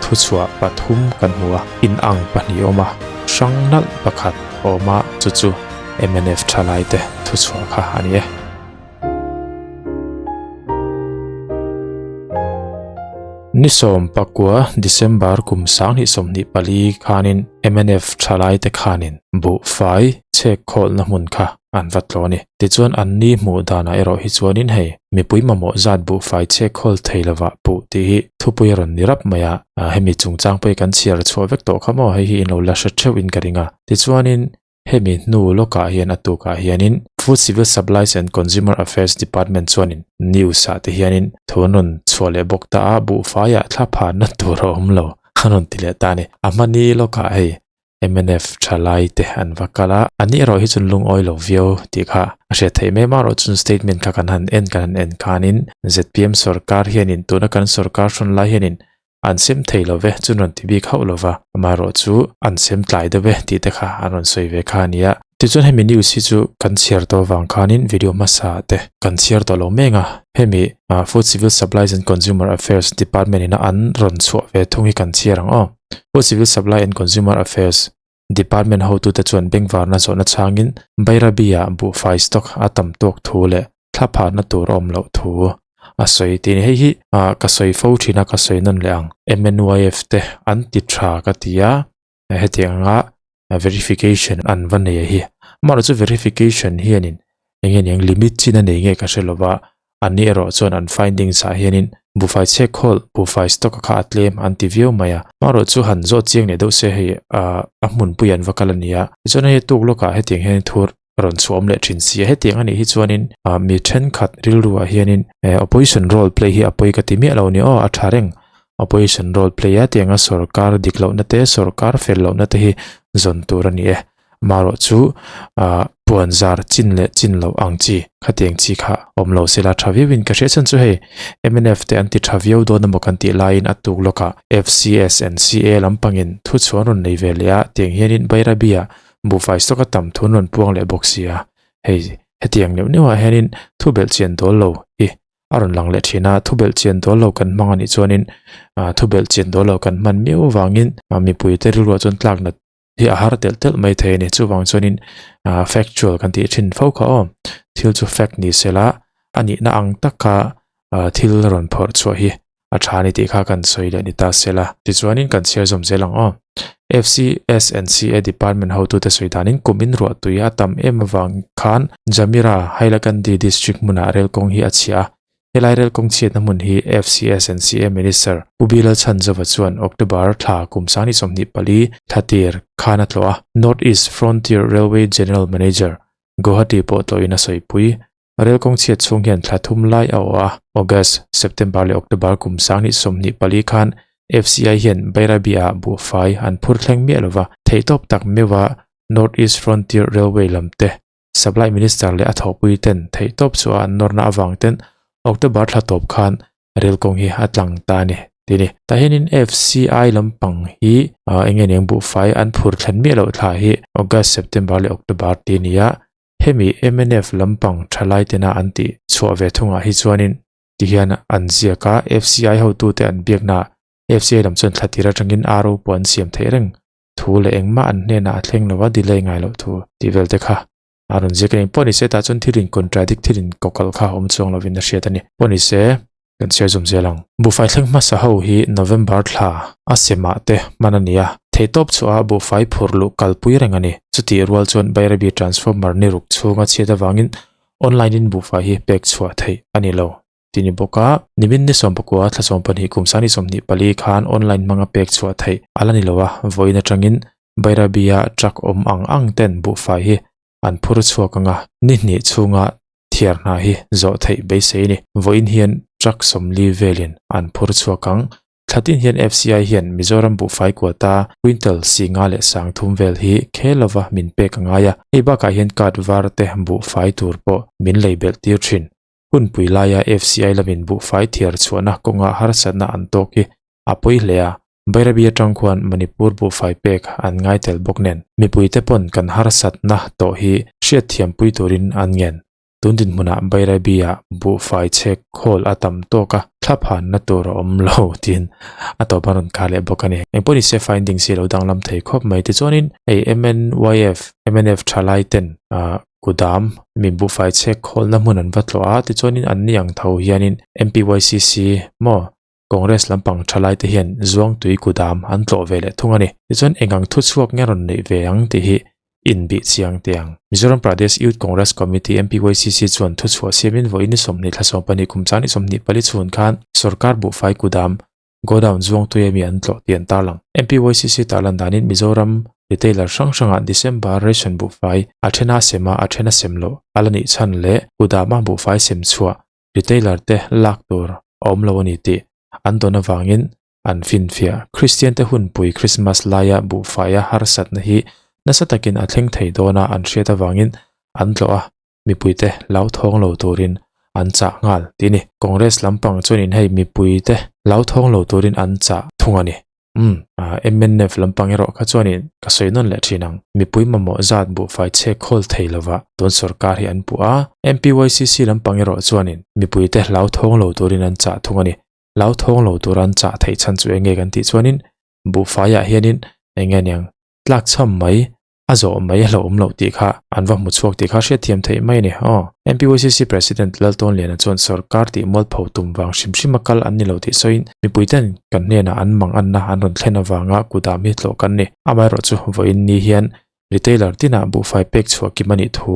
Thuchhuah pathum kan hmu a, inang pahnih awm a, hrang nalh pakhat a awm a, chu chu mnf thalaite thuchhuah kha a ni e. Ni 19 December kum 2024 khanin mnf thalaite khanin buhfai chhek khawlna hmun kha an va tlawn i. Tichuan an ni hmuh danah erawh hi chuanin hei mipui mamawh zat buhfai chhek khawl thei lovah puh tih hi thupui a rawn ni rap mai a, hemi chungchang pawh hi kan chhiar chhuah vek tawh kha maw hei hi in lo la hre theuh in ka ring a. Tichuanin hemi hnu lawkah hian a tukah hianin Food Civil Supplies and Consumer Affairs Department chuanin news ah te hianin thu an rawn chhuah leh bawk ta a, buhfaiah thla phanna tur a awm lo a rawn ti leh ta a ni. A hmani lawkah hei mnf thalai te an va kal a, a ni erawh hi chuan lungawi lo viau tih kha a hriat theih mai marawh chuan statement kha kan han en kan han en khanin zpm sorkar hianin tuna kan sorkar hrawn lai hianin an sem thei lo ve chuan rawn ti bik hauh lo va, amaherawh chu an sem tlai deuh e tih te kha an rawn sawi ve kha a nia. Tichuan hemi news hi chu kan chhiar tawh avang khanin video hmasa te kan chhiar tawh lo mek a, hemi Food Civil Supplies and Consumer Affairs Department ina an rawn chhuah ve thung hi kan chhiar ang aw. Food Civil Supply and Consumer Affairs Department hotute chuan bengvarna zawhna chhangin Bairabi-ah buhfai stock a tam tawk thu leh thla phahna tur a awm loh thu a sawi tih a ni. Hei hi ka sawi fo thin a, ka sawi nawn leh ang. MNYF te an ti tha ka ti a, hetiang anga verification an va nei a hi. Amaherawhchu verification hianin eng nge niang limit chin a nei nge ka hre lo va, An ni erawh chuan an findings ah hianin buhfai chhek khawl, buhfai stock a kha a tlem an ti viau mai a. Hmarawh chu han zawt chiang leh deuh se hei a hmunpui an va kal a ni a. Tichuan hei tuk lawkah hetiang hian thur rawn chhuah awm leh thin si a. Hetiang a nih hi chuanin mi thenkhat rilru ah hianin opposition role play hi a pawi ka ti miah lo a ni aw, a tha reng. Opposition role play a tianga sorkar dik lohna te, sorkar fel lohna te hi zawn tur a ni e. Marawh chu puan zar chin leh chin loh ang chi khatiang chi kha awm lo sela tha viau in ka hria chhan chu hei mnf te an ti tha viau dawn emaw kan tih laiin a tuk lawkah FCS and CA lampangin thu chhuan rawn nei ve leh a tiang hianin Bairabi ah buhfai stock a tam thu an rawn puang leh bawk si a hei hetiang neuh neuh ah hianin thu belh chian dawl lo hi a rawn lang leh thin a thu belh chian dawl lo kan hmang anih chuanin thu belh chian dawl lo kan hman miau avangin mipui te rilruah chuan tlak nat hi a har telh telh mai thei a ni chuvang chuanin ah factual kan tih thin fo kha aw thil chu fact ni sela a nihna ang taka ah thil rawn phawrh chhuah hi a tha a ni tih kha kan sawi leh ni ta sela tichuanin kan chhiar zawm zel ang aw F_C_S_N_C_A department hotute sawi danin kum in ruah tui a tam em avang khan Jamira Hailakandi district hmunah rel kawng hi a chhia a. Helai rel kawng chhiatna hmun hi FCSNCA Minister Pu Bilal Chhanzova chuan October thla kum 2024 thlatir khan a tlawh a, North East Frontier Railway General Manager Guwahati pawh tlawhin a sawipui. Rel kawng chhiat chhung hian thla thum lai a awh a, August, September leh October kum 2024 khan FCI hian Bairabi-ah buhfai an phur thleng miah lova, theihtawp tak meuha North East Frontier Railway lamte Supply Minister leh a thawhpui ten theihtawp chu a an nawrna avang ten October thla tawp khan rel kawng hi a tlang ta a ni ti a ni. Tah hianin FCI lampang hi eng nge niang buhfai an phur thlen miah loh thla hi August, September leh October ti a ni a, hemi mnf lampang thalai tena an tih chhuah ve thungah hi chuanin ti hian an ziak a, FCI hotute an biaknaah FCI lam chuan thla tir atangin RO pawh an siam theih reng thu leh engmah an hnenah a thleng lo a, delay ngai loh thu tih vel te kha a rawn ziak a ni. Pawh ni se tah chuan thil in contradict thil in kawkalh kha awm chuang lovin a hriat a ni. Pawh ni se kan chhiar zawm zel ang. Buhfai thleng hmasa ho hi November thla a semah te hman a ni a, theihtawp chhuah a buhfai phur luh kalpui reng a ni. Chutih rual chuan Bairabi transformer ni ruk chhunga chhiat avangin online in buhfai hi pek chhuah theih a ni lo. Ti ni bawk a, nimin ni 19 thla 12 kum 2024 khan online hmanga pek chhuah theih a la ni lo a, vawiin atangin Bairabi-a truck awm ang ang ten buhfai hi an phur chhuak ang a, ni hnih chhunga thiar hna hi zawh theih beisei a ni. Vawiin hian truck 40 velin an phur chhuak ang. Thla tin hian FCI hian Mizoram buhfai kuata quintal 50 leh 30 vel hi khel lova min pek a ngai a, hei bakah hian card var te buhfai tur pawh min lei belh tir thin. Hunpui laia FCI lamin buhfai thiar chhuahna kawnga harsatna an tawk hi a pawi hle a, Bairabi atang khuan Manipur buhfai pek an ngai tel bawk nen mipuite pawn kan harsatna tawh hi hriatthiampui turin an ngen. Tun dinhmunah Bairabi-ah buhfai chhek khawl a tam tawk a, thla phanna tur a awm lo tiin a tawp a rawn khar leh bawk a ni. Engpawh ni se findings hi a lo danglam thei khawp mai. Tichuanin hei MNYF, mnf thalai ten ah kudam mi buhfai chhek khawlna hmun an va tlawh a, tichuanin anni ang tho hianin MPYCC maw Congress lampang thalai te hian Zuangtui kudam an tlawh ve leh thung a ni. Tichuan eng ang thuchhuak nge rawn neih ve ang tih hi inbih chiang teh ang. Mizoram Pradesh Youth Congress Committee, MPYCC, chuan thuchhuah siamin vawiin ni 20 thla 12 kum 2024 chhun khan sorkar buhfai kudam, godown, Zuangtui ami an tlawh tih an tarlang. MPYCC tarlan danin Mizoram retailer hrang hrangah December ration buhfai a then a sem a, a then a sem loh a la nih chhan leh kudama buhfai sem chhuah retailer te lak tur a awm lo a ni tih an dawn avangin an finfiah. Kristian te hunpui Krismas laia buhfaia harsatna hi nasa takin a thleng thei dawn a an hriat avangin an tlawh a, mipuite hlauthawng lo turin an chah nghal tih a ni. Congress lampang chuanin hei mipuite hlauthawng lo turin an chah thung a ni. Umm, mnf lampang erawh kha chuanin ka sawi nawn leh thin ang. Mipui mamawh zat buhfai chhe khawl thei lova tun sorkar hi an puh a, MPYCC lampang erawh chuanin mipuite hlauthawng lo turin an chah thung a ni. Hlauthawng lo tura an chah theih chhan chu enge kan tih chuanin buhfaiah hianin enge aniang tlakchham mai A zawh mai a hlauhawm loh tih kha an va hmu chhuak tih kha hriatthiam theih mai a ni. Aw. MPYCC President Laltawnliana chuan sorkar tih mualpho tum vang hrim hrim a kal an ni lo tih sawiin mipuiten kan hnenah an mang anna an rawn thlen avanga kudam hi tlawh kan ni. Amaherawhchu vawiin ni hian retailer tinah buhfai pek chhuah kim a nih thu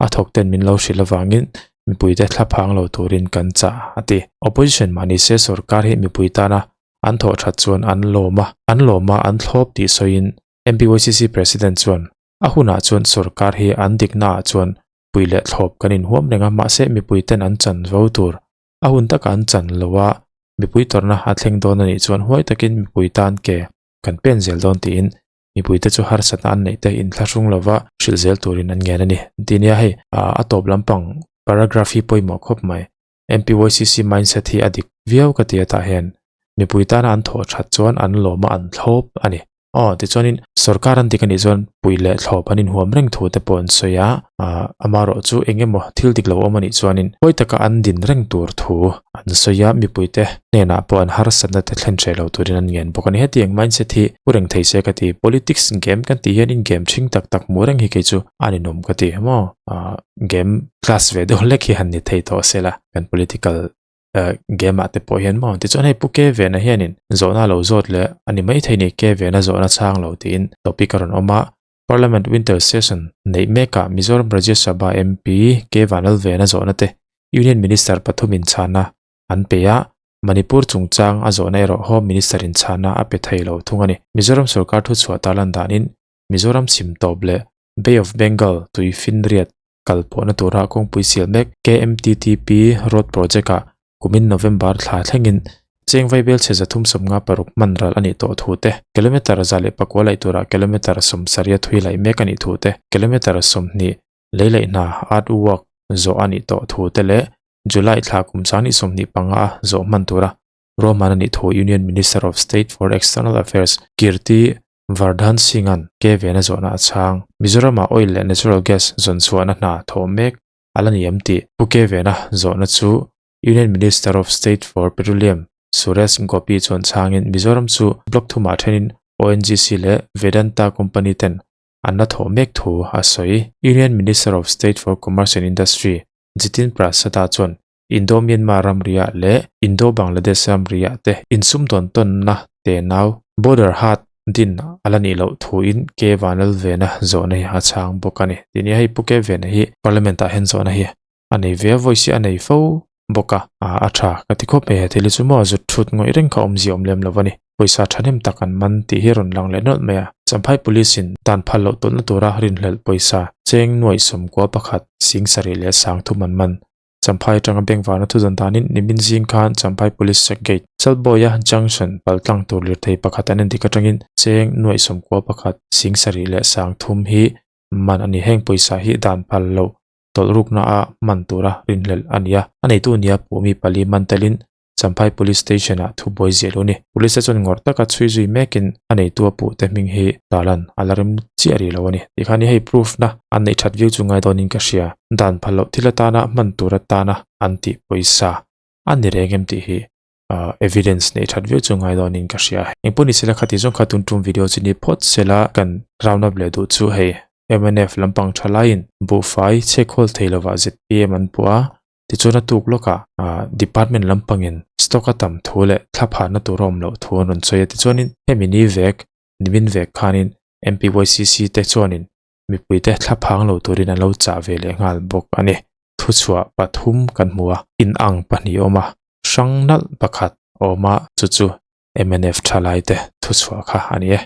a thawk ten min lo hrilh avangin mipuite thla phang lo turin kan chah a ti. Opposition mah ni se sorkar hi mipui tana an thawh that chuan an lawm a, an lawm a an thlawp tih sawiin MPYCC President chuan, A hunah chuan sorkar hi an diknaah chuan pui leh thlawp kan inhuam reng a, mahse mipuiten an chan vo tur. A hun taka an chan lo a, mipui tawrhna a thleng dawn a nih chuan huai takin mipui tan ke kan pen zel dawn tiin mipuite chu harsatna an neih te inthlahrung lova hrilh zel turin an ngen a ni. Ti nia hei, a tawp lampang paragraph hi pawimawh khawp mai. MPYCC mindset hi a dik viau ka ti a tah hian mipui tana an thawh that chuan an lawm a an thlawp a ni. Aw tichuanin sorkar an dik a nih chuan pui leh thlawp an inhuam reng thu te pawh an sawi a, ah amaherawh chu eng emaw thil dik lo awm a nih chuanin hawi taka an din reng tur thu an sawi a, mipuite hnenah pawh an harsatna te thlen hreh lo turin an ngen bawk a ni. Hetiang mindset hi pu reng thei se ka ti, politics game kan tih hianin game ṭhing tak tak hmuh reng hi kei chu a ninawm ka ti maw? Ah game class ve deuh hlek hi han ni thei tawh se la kan political game ah te pawh hian maw tichuan hei pu ke vena hianin zawhna lo zawt leh a ni maithei ni ke vena zawhna chhang lo tiin topic a rawn awm a parliament winter session neih mekah Mizoram Rajya Sabha MP K Vanlalvena zawhna te union minister pathum in chhana an pe a Manipur chungchang a zawhna erawh home minister in chhana a pe thei lo thung a ni Mizoram sorkar thuchhuah tarlan danin Mizoram chhim tawp leh Bay of Bengal tui finriat kal pawhna tura kawngpui sial mek KMTTP Road Project-ah kumin November thla thlengin cheng vaibel chhe 356 hman ral a nih tawh thu te, kilometre 109 laih turah kilometre 70 thui laih mek a nih thu te, kilometre 20 lei laih hna earth work zawh a nih tawh thu te leh July thla kum 2025 a zawh hman tura ruahman a nih thu Union Minister of State for External Affairs Kirti Vardhan Singh-a'n ke vena zawhna a chhang. Mizoram-ah oil leh natural gas zawn chhuahna hna thawh mek a la ni em tih Pu Ke Vena zawhna chu Union Minister of State for Petroleum Suresh Gopi chuan chhangin Mizoram chu block thumah thenin ONGC leh Vedanta company ten an la thawh mek thu a sawi. Union Minister of State for Commerce and Industry Jitin Prasad-a chuan Indo-Myanmar ramriah leh Indo-Bangladesh ramriah te insumdawn tawnna tenau, border haat, din a la nih loh thuin K Vanlalvena zawhna hi a chhang bawk a ni. Tih nia hei Pu K Vena hi Parliament ah hian zawhna hi a nei ve a, voice hi a nei fo bawk a, a tha ka ti khawp mai he thil hi chu maw zut thut ngawih reng kha awmzia awm lem lo a ni. Pawisa thahnem tak an man tih hi rawn lang leh nawlh mai a, Champhai Police in dan phal loh tawlhna tura rinhlelh pawisa cheng nuaih 11 sing sarih leh sang thum an man. Champhai atanga bengvarna thu zawn danin nimin zing khan Champhai Police Check Gate, Chalbawia Junction paltlang tur lirthei pakhat an endik atangin cheng nuaih 11 sing sarih leh sang thum hi man a ni. Heng pawisa hi dan phal loh tawlh rukna a hman tura rinhlelh a ni a, a neitu nia pawh mi pali man telin. Champhai Police Station-ah thubuai ziah lo a ni. Police te chuan ngawrh taka chhui zui mekin a neitu a puh te hming hi tarlan a la rem chiah rih lo a ni. Tikhan hi hei proof na an neih that viau chu ngai dawnin ka hria. Dan phal loh thil atana hman tur atana an tih pawisa a ni reng em tih hi evidence neih that viau chu ngai dawnin ka hria. Engpawh ni sela khati zawng kha tun tum video chu ni phawt sela kan round up leh duh chu hei mnf lampang tha laiin buhfai chhekhawl thei lovah zpm an puh a. Tichuan a tuk lawkah department lampangin stock a tam thu leh thla pharna tur a awm loh thu an rawn sawi a. Tichuanin hemi ni vek, nimin vek khanin MPYCC te chuanin mipuite thla phang lo turin an lo chah ve leh nghal bawk a ni. Thuchhuah pathum kan hmu a, inang pahnih awm a, hrang nalh pakhat a awm a, chu chu mnf thalaite thuchhuah kha a ni e.